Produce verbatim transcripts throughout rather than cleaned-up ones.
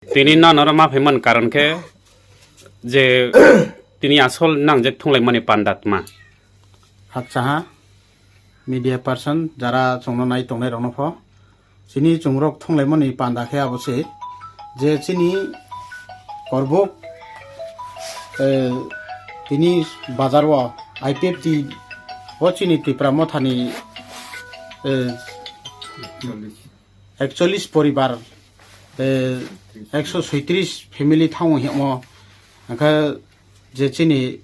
Tini nang norok ma phaimani karon khe je tini asol nang je thunglaimani panda tma. Hakchaha media person jara chwngno nai tongnai rokno pho chini chwngrok thunglaimani panda khe abo se je chini korbuk, eh, tini bazar o I P F T o chini Tipra Mothani, eh, ekchollis poribar, eh, ekso soitris family thango himo. Hingkhe je chini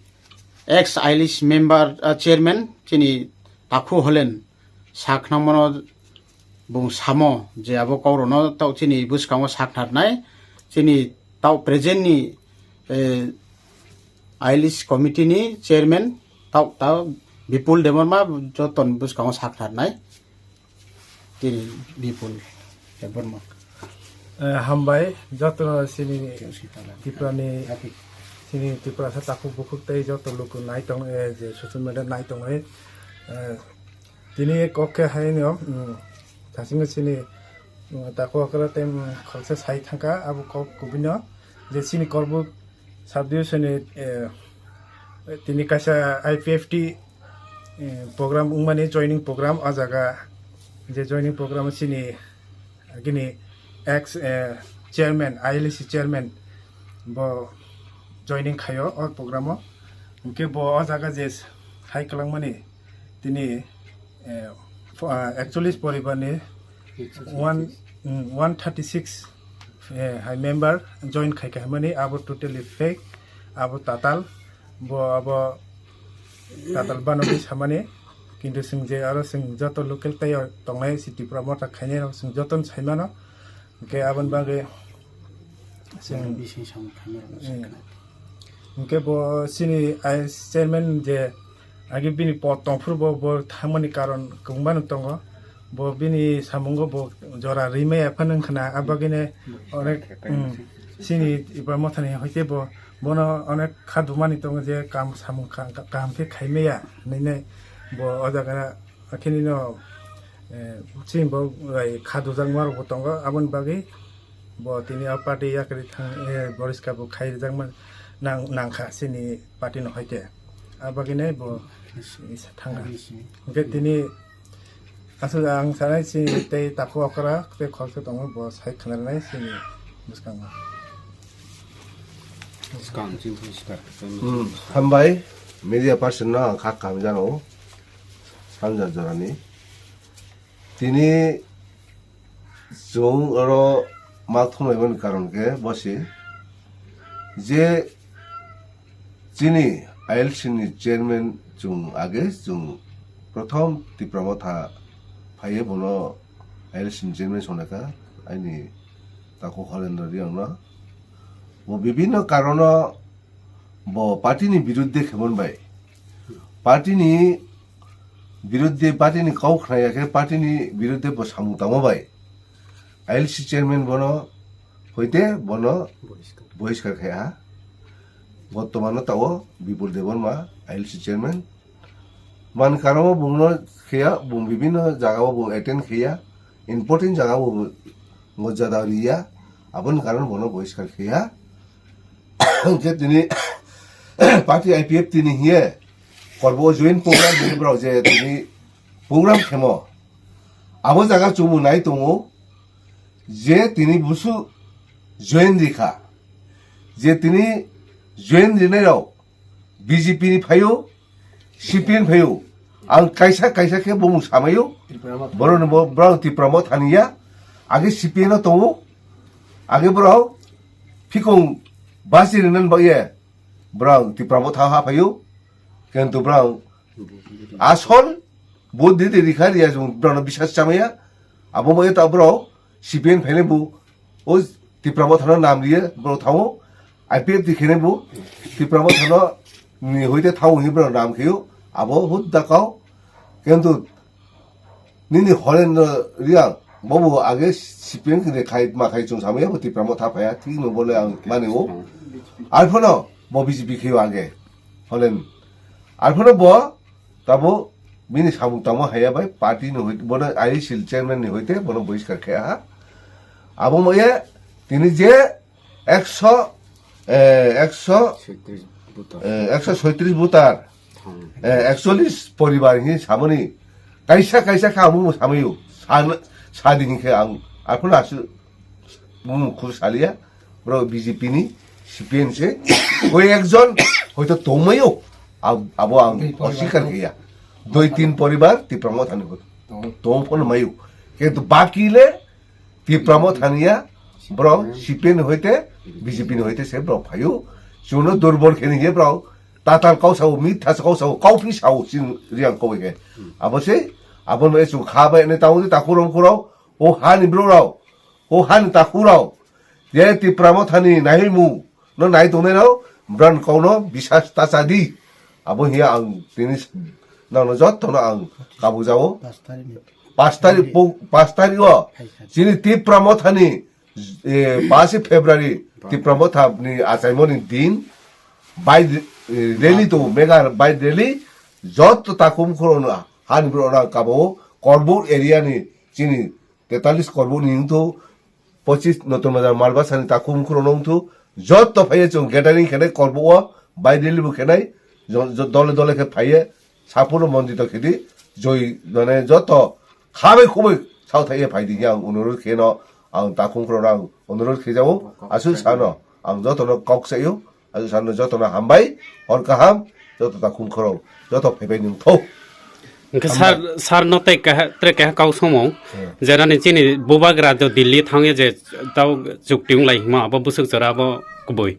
ex I L C member, ah, chairman chini Takhu Holen sak nangmano bung samo je abo kok rokno tau chini bwskango sak narnai chini tau present ni, eh, I L C committee ni chairman tau tau Bipul Debbarma joton bwskango sak narnai. Tini Bipul Debbarma. Eh, hambai, joto chini Tipra ni, chini Tiprasa takhuk bukhuk tei joto luku nai tong, eh, je social media nai tong, eh, tini kok khe hai no, mm, thasing chini, mm, takhuk okra tei, mm, khoroksa sai thangkha, abo kok kubui no je chini korbuk sub division ni, eh, tini kaisa I P F T, eh, program wngmani joining program o jaga je joining program chini gini ex, eh, chairman, I L C chairman bo joining khaio o program o. Hwnkhe bo o jaga je hai kwlangmani tini, eh, fo-, ah, ekchollis poribar ni one, mm, one thirty six, eh, hai member join khai khai mani abo totally fake, abo tatal, bo abo tatal bano di samani, kintu sing je aro sing joto local tei tongnai si Tipra Motha khainai rok sing joto sai mano, hwnkhe aboni bagwi Chwng bising samung khaima rwna Mm. sakha. Hwnkhe bo chini I S chairman je agi bini pod tongphuru bo, bo thangmani karon kwbangma no tongo. Bo bini samungo bo jora rimaya phano wngkhana, abagine onek, mm, chini Tipra Mothani hoite bo, bono onek kha dumani tongo je kam samung kha-, kaham khe khaimaya hinwi bo o jaga Akhe nino, eh, chini bo, eh, kha dujakma rok bo tongo, aboni bagwi bo tini o party yakri thang, eh, boriska bo khai rijakma nang, nangkha chini party no hoite. A bagwi nai bo thanga. Hwnkhe tini aswk ang sanai chini tei takhuk okra tei khoroksa tongo bo sai khna rwnai chini bwskango. Skang chini bwskang. Hmm, hambai media person no ang kha kaham jano. Sanja jorani. Tini chwng oro ma thumlaimani karon khe bosi je chini I L C ni chairman chwng age chwng prothom Tipra Motha phaiye bono I L C ni chairman songnai kha aini takhuk Holendra Reang no. Bo bibhinno karono bo party ni biruddhe khemon bai. Party ni biruddhe, party ni kau khnaya khe party ni biruddhe bo samung tangma bai. I L C chairman bono hoite bono bohiskar khai ha. Bortomano tao Bipul Debbarma I L C chairman. Man karamo bungno khiya, bung bibhinno jagao bung attend khiya, important jagao bung mojada riya, aboni karon bono bohiskar khiya. Hwnkhe tini party I P F T ni hiye korbo join program ni borok je tini program khemo. Abo jaga chumui nai tongo je tini busu join rikha. Je tini join rinai rok B J P ni phaio, C P M ni phaio. Ang kaisa kaisa khe bumung samaio. Borok ni bo, borok Tipra Motha thani ya. Age C P M no tongo. Age borok phikung basi rinani bagwi borok Tipra Motha ha phaio. Kintu borok asol bo didi rikha riya jung borok no bisas chamaya. Abo mo eta borok C P M phainai bo o Tipra Motha no nam riye borok thango. I P F T khenai bo Tipra Motha no ni hoite thango hinwi borok nam khio. Abo hut da kau. Kintu nini Holendra Reang bobo age C P M khe khai ma khai chwng samaya bo Tipra Motha phaya thik no bole ang mani o. Arphono bo B J P khio age Holen. Arphono bo tabo bini samung tangma haya bai party ni hoite bono I L C chairman ni hoite bono bohiskar khe ha. Abo moye tini je Ekso, eh, ekso, Soitris buta. Eh, ekso soitris butar, Thang. Eh, ekchollis poribar hinwi samani kaisa kaisa kha amung samayo. San, sadi hinkhe ang aphano asu mung khur saliya. Bro B J P ni C P M se. Koi ekjon hoito tongmayo. Ab-, abo ang Dui poribar oswikar to. Kheya. Dui tin poribar Tipra Mothani hoito. Tong. Tong phano mayo. Kintu baki le Tipra Mothaniya, bro, C P M ni hoite, B J P ni hoite se bro phayo. Chuno durbol kheni ye bro. Tatal kau sao, mitha kau sao, kau phi sao, sin riang kau ke. Abo se, abo no esu kha bai ne tau de takhurong khurao, o hani bro rao, o hani takhurao. Ye Tipra Mothani naimu, no nai tongnai rao, bran kau no bisas ta sa di. Abo hiya ang tini nang no jotto no ang kabu jao. Pas tarik ni. Pas tarik, po-, pas tarik o. Hai, hai. Chini Tipra Mothani, eh, pas February, Tipra Mothani achaimoni din, bike, eh, rally to, mega bike rally, jotto takhum khorokno, hani bro rang kabo, Korbuk area ni, chini tetalis Korbuk ni wngthu, pochis Notun Bazar Malbasani takhum khorokno wngthu, jotto phaiye chwng gathering khenai Korbuk o, bike rally bo khenai, jo-, jo-, dole dole khe phaiye, Sapuno mondito khidi, joi, mane, joto khabai khubai sao thaiye phaidi, ang onurod kheno, ang takhum khorokno ang onurod khejao, aswk sano, ang jotono kok saio, aswk sano jotono hambai, hor kaham, joto takhum khorok, joto phaibai nung thok. Hingke sar, sar no tei kaha, tre kaha kau somong, Hmm. Jerani chini bubagra jo Delhi thangye je tau chukti wng lai hima abo bwswk jora abo kubui.